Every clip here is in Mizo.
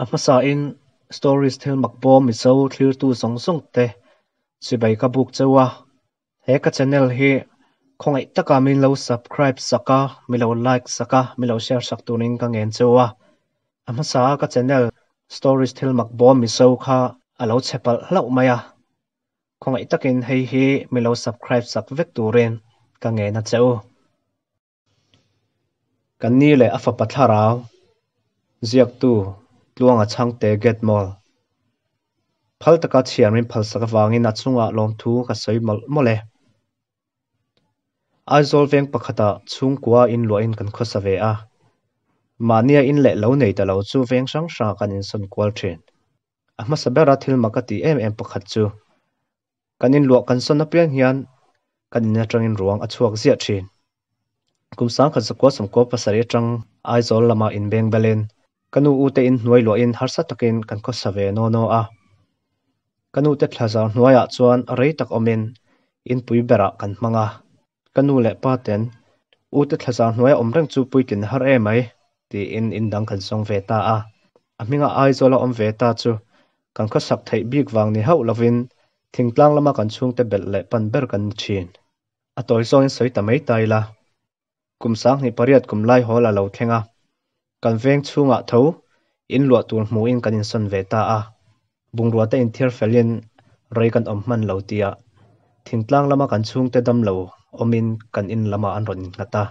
A hmasain Stories thil mak bawm Mizo thlirtu zawng zawng te chibai ka buk cheu a, he ka channel hi khawngaih taka min lo subscribe sak a, mi lo like sak a, mi lo share sak turin ka ngen cheu a. A hmasa a ka channel Stories thil mak bawm Mizo kha a lo chhe palh hlauh mai a, khawngaih takin hei hi mi lo subscribe sak vek turin ka ngen a che u. Kan ni leh a fapa thlarau ziaktu Tluanga Chhangte Gate Mall phal taka chhiar min phalsak avangin a chungah lawmthu ka sawi mawlh mawlh e. Aizawl veng pakhatah chhungkua inluahin kan khawsa ve a, mahnia in leh lo nei ta lo chu veng hrang hrangah kan insawn kual thin. A hmasa bera thil mak a tih em em pakhat chu Kan inluah kan sawn apiang hian kan in atangin ruang a chhuak ziah thin. Kum 1997 atang Aizawl lama inbeng belin ka nu u te in hnuai luahin harsa takin kan khawsa ve naw naw a. Ka nu te thlazar hnuaiah chuan rei tak awmin inpui berah kan hmang a. Ka nu leh pa ten u te thlazar hnuaia awm reng chu puitlin har em mai tiin in dang kan sawng ve ta a. A hminga Aizawla awm ve ta chu kan khawsak theih bik vang ni hauh lovin thingtlang lama kan chhungte belh leh pan ber kan ni thin. A tawi zawngin sawi ta mai ta ila. Kum 2008 kum lai hawl a lo thleng a, kan veng chhungah tho in luah tur hmuhin kan insawn ve ta a, bungrua te inthiar felin rei kan awm hman lo tia thingtlang lama kan chhungte dam lo awmin kan in lamah an rawn innghat a.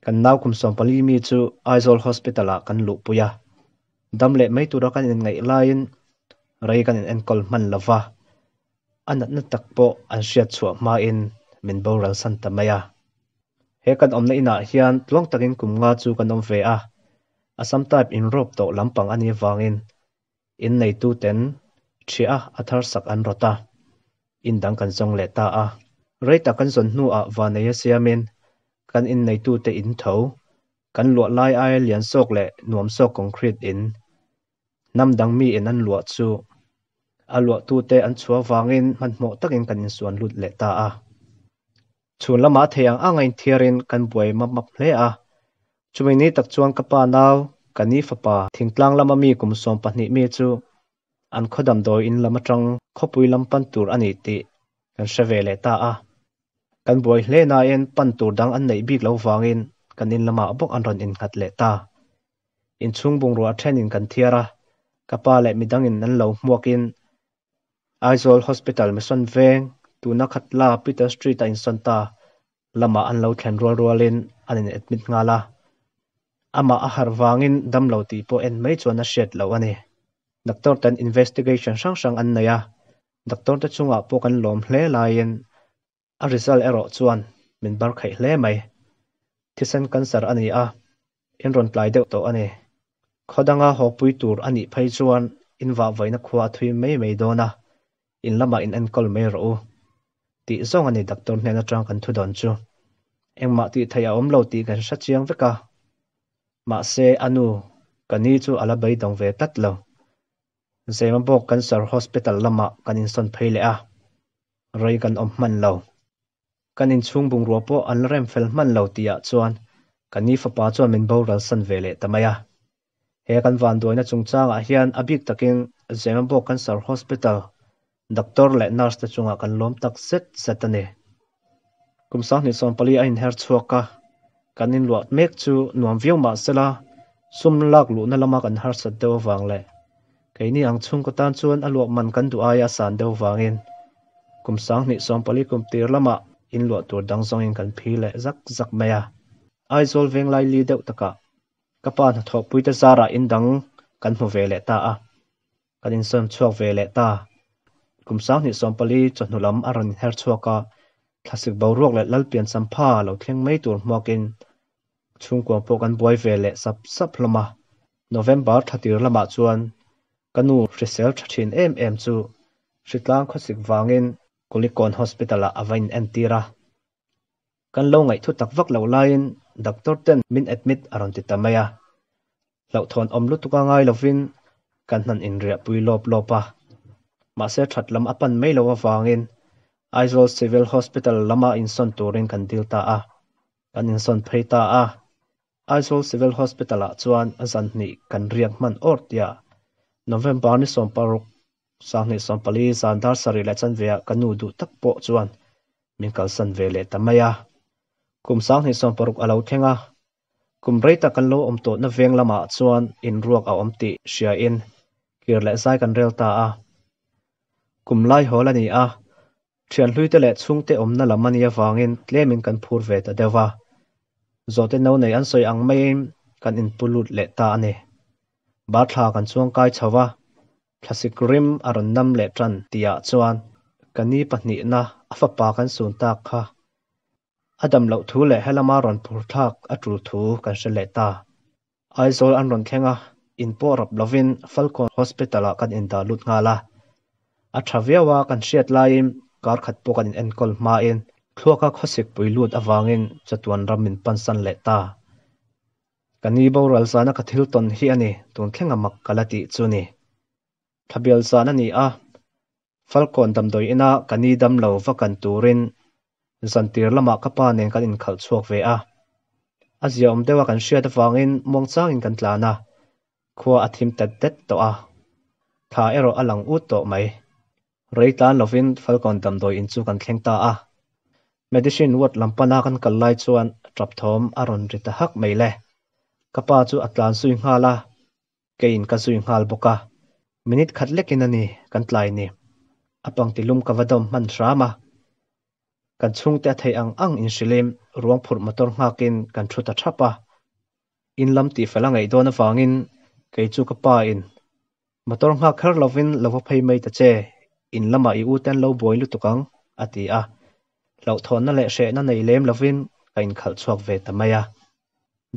Kan nau kum 14 mi chu Aizawl Hospital-ah kan luhpui a, dam leh mai tura kan inngaih laiin rei kan inenkawl hman lo va, a natna tak pawh an hriat chhuah hmain min boral san ta mai a. He kan awmna inah hian tluang takin kum nga chu kan awm ve a, Assam type inrawp tawh lampang a nih avangin in neituten ṭhiah a thar sak an rawt a, in dang kan zawng leh ta a. Rei tak kan zawn hnuah Vaneia siamin kan in neitute in tho, kan luah lai aia lian sawk leh nuam sawk concrete in hnam dang mi in an luah chu a luahtute an chhuah vangin hmanhmawh takin kan insuan lut leh ta a. Chhun lamah thei ang ang a inthiarin kan buai map map hle a. Chumi ni tak chuan ka pa nau, ka ni fapa, thingtlang lama mi kum 12 mi chu an khaw damdawi in lam atang khawpui lam pan tur a ni tih kan hre ve leh ta a. Kan buai hle nain pan tur dang an neih bik lo vangin kan in lamah bawk an rawn innghat leh ta. Inchhung bungrua thenin kan thiar a, ka pa leh midangin an lo hmuakin Aizawl Hospital Mission Veng tuna Khatla Peter Street a insawn ta lamah an lo thlen rual rualin an in admit nghal a. Amah a harh vangin damlo tih pawh en mai chuan a hriat loh a ni. Doctor ten investigation hrang hrang an nei a, doctor te chungah pawh kan lawm hle laiin a result erawh chuan min bar khaih hle mai. Thisen cancer a ni a, in rawn tlai deuh tawh a ni. Khaw danga haw pui tur a nih phei chuan in vah vawiina khua a thui mai mai dawn a, in lamah in enkawl mai rawh u. Tih zawng a ni doctor hnen atang kan thu dawn chu. Engmah tih theih a awm lo tih kan hre chiang vek a. Mahse a nu, ka ni chu a la beidawng ve tlat lo. Zemabawk Cancer Hospital lamah kan insawn phei leh a, rei kan awm hman lo. Kan inchhung bungrua pawh an la rem fel hman lo tihah chuan ka ni fapa chuan min boral san ve leh ta mai a. He kan vanduaina chungchangah hian a bik takin Zemabawk Cancer Hospital doctor leh nurse te chungah kan lawm tak zet zet a ni. Kum 2014 a inher chhuak a, kan inluah mek chu nuam viau mah sela sum lak luhna lama kan harsat deuh avang leh keini ang chhungkaw tan chuan a luah man kan duh aia a san deuh vangin kum 2014 kum tir lamah inluah tur dang zawngin kan phi leh zak zak mai a. Aizawl veng lai li deuh takah ka pa hnathawhpui te zarah in dang kan hmu ve leh ta a, kan insawn chhuak ve leh ta. Kum 2014 chawhnu lam a rawn inher chhuak a, thlasik boruak leh Lalpian sampha lo thleng mai tur hmuakin chhungkua pawh kan buai ve leh sap sap hlawm a. November thla tir lamah chuan ka nu hrisel tha thin em em chu hritlang khawsik vangin Kulikawn Hospital-ah a va inentir a. Kan lo ngaihthu tak vak lo laiin doctor ten min admit a rawn ti ta mai a. Hlauhthawn awm lutuk a ngai lovin kan hnan inriahpui lawp lawp a. Mahse that lam a pan mai lo avangin Aizawl Civil Hospital lama insawn turin kan dil ta a. Kan insawn phei ta a. Aizawl Civil Hospital-ah chuan zan hnih kan riak hman awr tia. November ni 16, 2014 zan dar sarih leh chanveah ka nu duh tak pawh chuan min kalsan ve leh ta mai a. Kum 2016 a lo thleng a, kum rei tak kan lo awm tawhna veng lamah chuan inruak a awm tih hriain kir leh zai kan rel ta a. Kum lai hawl a ni a, thian hluite leh chhungte awmna lam a nih avangin tlemin kan phur ve ta deuh va. Zawhte no nei an sawi ang maiin kan inpu lut leh ta a ni. Bathla kan chuang kai chho va, thlasik rim a rawn nam leh tan tihah chuan ka ni pahnihna a fapa kan sun tak kha a dam loh thu leh helama rawn phur thlak a tul thu kan hre leh ta. Aizawl an rawn thleng a, in pawh rap lovin Falkawn Hospital-ah kan indah lut nghal a. A tha viau a, kan hriat laiin kar khat pawh kan inenkawl hmain thluaka khawsik pui lut avangin chatuan ram min pansan leh ta. Ka ni boral zana ka thil tawn hi a ni, tun thlenga mak ka la tih chu ni. Thlabial zan a ni a, Falkawn damdawi ina ka ni dam lo va kan turin zantir lamah ka pa nen kan inkhalh chhuak ve a. A ziaawm deuha kan hriat avangin muangchangin kan tlan a, khua a thim tet tet tawh a, thla erawh a lang ut tawh mai. Rei tlan lovin Falkawn damdawi in chu kan thleng ta a. Medicine ward lam pana kan kal lai chuan tap thawm a rawn ri ta hak mai le. Ka pa chu a tlan zui nghal a, keiin ka zui nghal bawk a. Minute khat lekin a ni kan tlai ni. A pangti lum ka va dawm hman hram a. Kan chhungte a theih ang ang inhrilhin ruang phurh motor nghakin kan thu ta thap a. In lam tihfel a ngaih dawn avangin kei chu ka pa in motor nghak kher lovin lo va phei mai ta che, in lamah i u te an lo buai lutuk ang, a ti a. Hlauhthawnna leh hrehna nei lem lovin ka inkhalh chhuak ve ta mai a.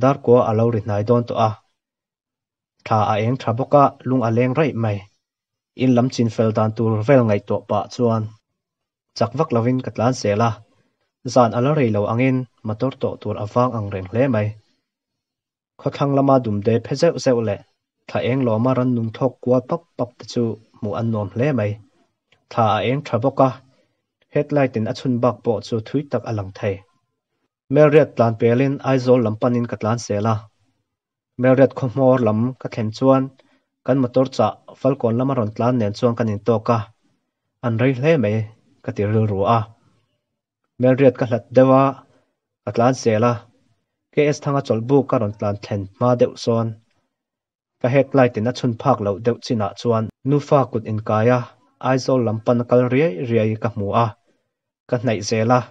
Darkua a lo ri hnai dawn tawh a. Thla a eng tha bawk a, lung a leng raih mai. In lam chin fel dan tur vel ngaihtuah pah chuan chak vak lovin ka tlan zel a, zan a la rei lo angin motor tawh tur a vang ang reng hle mai. Khawthlang lama dumde phe zeuh zeuh leh thla eng lawma rannung thlawk kual pap pap te chu hmuh an nuam hle mai. Thla a eng tha bawk a, headlight in a chhun bak pawh chu thui tak a lang thei. Melriat tlan pelin Aizawl lam panin ka tlan zel a. Melriat khawhmawr lam ka thlen chuan kan motor chah Falkawn lama rawn tlan nen chuan kan intawk a, an rei hle mai ka ti rilru a. Melriat ka hlat deuh a, ka tlan zel a. KS Thanga chawlhbuk ka rawn tlan thlen hma deuh sawn Ka headlight in a chhun phak loh deuh chinah chuan nufa kut inkai a, Aizawl lam pan a kal riai riai ka hmu a, ka hnaih zel a,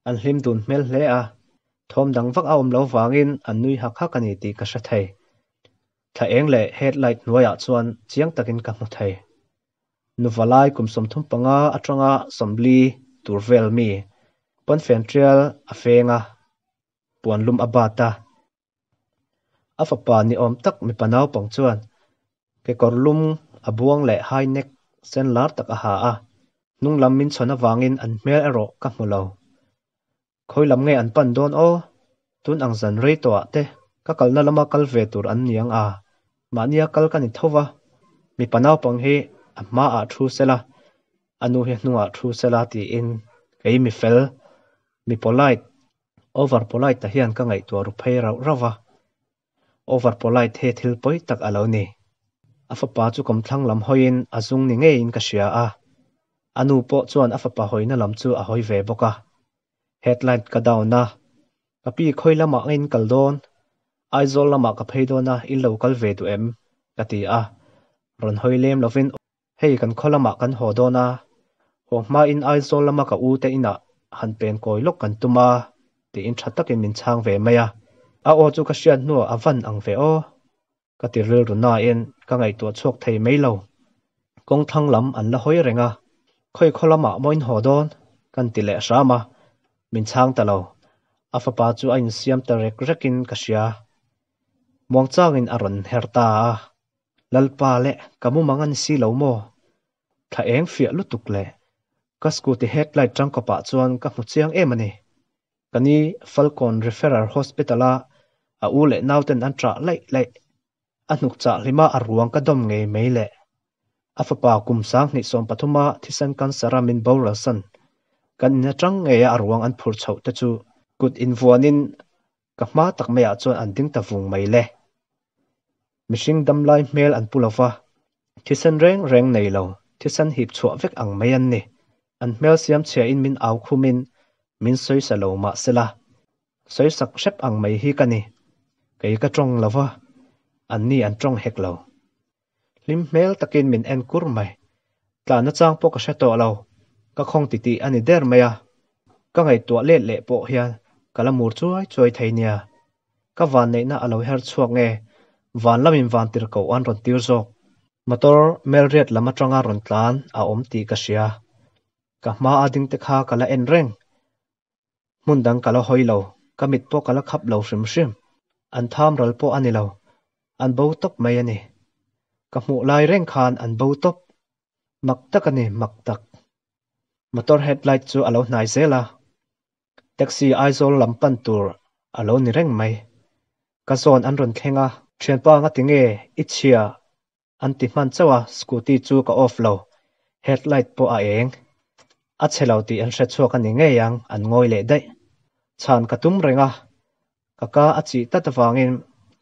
an hlim dun hmel hle a, thawm dang vak a awm lo vangin an nui hak hak a ni tih ka hre thei. Thla eng leh headlight hnuaiah chuan chiang takin ka hmu thei. Nuva lai kum 35 atanga 40 tur vel mi, pawnfen tial a feng a, puan lum a bat a, A fapa ni awm tak mipa naupang chuan kekawr lum a buang leh high neck sen lar tak a ha a, hnung lam min chhawn avangin an hmel erawh ka hmu lo. Khawi lam nge an pan dawn aw? Tun ang zan rei tawhah te ka kalna lama kal ve tur an ni ang a, mahnia kal ka ni tho va, mipa naupang hi a hmaah thu sela, a nu hi hnungah thu sela tiin kei mi fel, mi polite, Over polite ta hian ka ngaihtuah ru phei rauh rauh va, over polite hi thil pawi tak a lo ni. A fapa chu kawmthlang lam hawiin a zung ni ngeiin ka hria a, a nu pawh chuan a fapa hawina lam chu a hawi ve bawk a. Headlight ka down a, Ka pi khawi lamah nge in kal dawn? Aizawl lamah ka phei dawn a, in lo kal ve duh em? ka ti a, rawn hawi lem lovin Hei kan khaw lamah kan haw dawn a, haw hmain Aizawl lama ka u te inah han pen kawi lawk kan tum a, tiin tha takin min chhang ve mai a. A aw chu ka hriat hnuah a van ang ve aw, ka ti rilru nain ka ngaihtuah chhuak thei mai lo. Kawng thlang lam an la hawi reng a, khawi khaw lamah maw in haw dawn? kan ti leh hram a, min chhang ta lo. A fapa chu a insiam ta rek rekin ka hria. Muangchangin a rawn her ta a. Lalpa leh ka mumang a ni si lo maw? Thla eng fiah lutuk le. Ka scooty headlight tangkawpah chuan ka hmu chiang em a ni. Ka ni Falkawn Referral Hospital a a u leh nauten an ṭah laih laih. A hnuk chah hlima a ruang ka dawm ngei mai le. A fapa kum 2013 a thisen cancer a min boral san. Kan in aṭang ngeia a ruang an phur chhoh te chu kut invuanin ka hma tak maiah chuan an ding ta vung mai le. Mihring damlai hmel an pu lo va. Thisen reng reng nei lo, thisen hip chhuah vek ang mai an ni. An hmel siam chhiain min au khumin min sawisa lo mah sela, sawisak hrep ang mai hi ka ni. Kei ka tawng lo va, anni an tawng hek lo. Hlim hmel takin min en kur mai. Tlan nachang pawh ka hre tawh lo, ka khawng titih a ni der mai a. Ka ngaihtuah let leh pawh hian ka la mur chuai chuai thei nia. Ka vanneihna a lo her chhuak nge, van lamin van tir koh an rawn tir zawk. Motor Melriat lam atanga rawn tlan a awm tih ka hria. Ka hma a ding te kha ka la en reng. Hmun dang ka la hawi lo, ka mit pawh ka la khap lo hrim hrim. An tham ral pawh a ni lo, an bo tawp mai a ni. Ka hmuh lai reng khan an bo tawp. Mak tak a ni, mak tak. Motor headlight chu a lo hnai zel a. Taxi Aizawl lam pan tur a lo ni reng mai. Ka zawn an rawn thleng a. Thianpa nga ti nge i chhia an ti hman chauh a, scooty chu ka off lo, headlight pawh a eng. A chhe lo tih an hre chhuak a ni ngei ang, an ngawi leh daih. Chhan ka tum reng a, ka ka a chih tlat avangin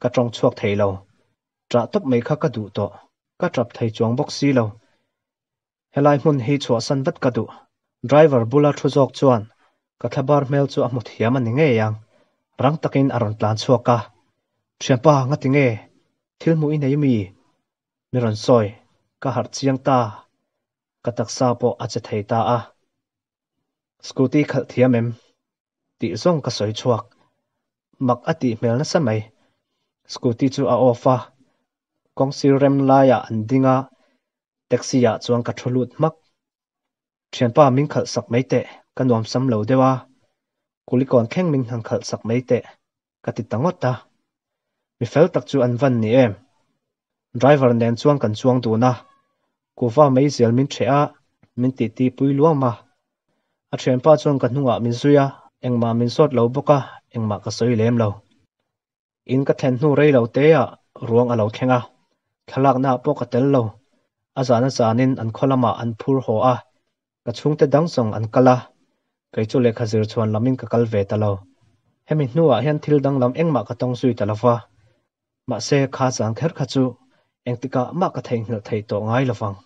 ka tawng chhuak thei lo. Ṭah tawp mai kha ka duh tawh, ka ṭap thei chuang bawk si lo. Helai hmun hi chhuahsan vat ka duh. Driver bula thu zawk chuan ka thlabar hmel chu a hmu thiam a ni ngei ang. Rang takin a rawn tlan chhuak a. Thianpa, ngati nge? Thil hmuh i nei mi? Mi rawn sawi. Ka harh chiang ta. Ka taksa pawh a che thei ta a. Scooty khalh thiam em? Tih zawng ka sawi chhuak. Mak a tih hmel nasa mai. Scooty chu a off a. Kawngsir rem laiah an ding a, Taxi ah chuan ka thu lut hmak. Thianpa min khalh sak mai teh, ka nuam sam lo deuh a. Kulikawn thleng min han khalh sak mai teh, ka ti ta ngawt a. Mi fel tak chu an van ni em. Driver nen chuan kan chuang dun a. Kuhva meizial min ṭheh a, min titi pui luam a. A thianpa chuan ka hnungah min zui a, engmah min zawt lo bawk a, engmah ka sawi lem lo. In ka thlen hnu rei lo te ah ruang a lo thleng a, thlalakna ah pawh ka tel lo. A zan a zanin an khaw lamah an phur haw a, ka chhungte dang zawng an kal a, kei chu lehkha zir chhuan lamin ka kal ve ta lo. Hemi hnuah hian thil danglam engmah ka tawng zui ta lo va, mahse kha zan kher kha chu engtikah mah ka theihnghilh thei tawh ngai lo vang.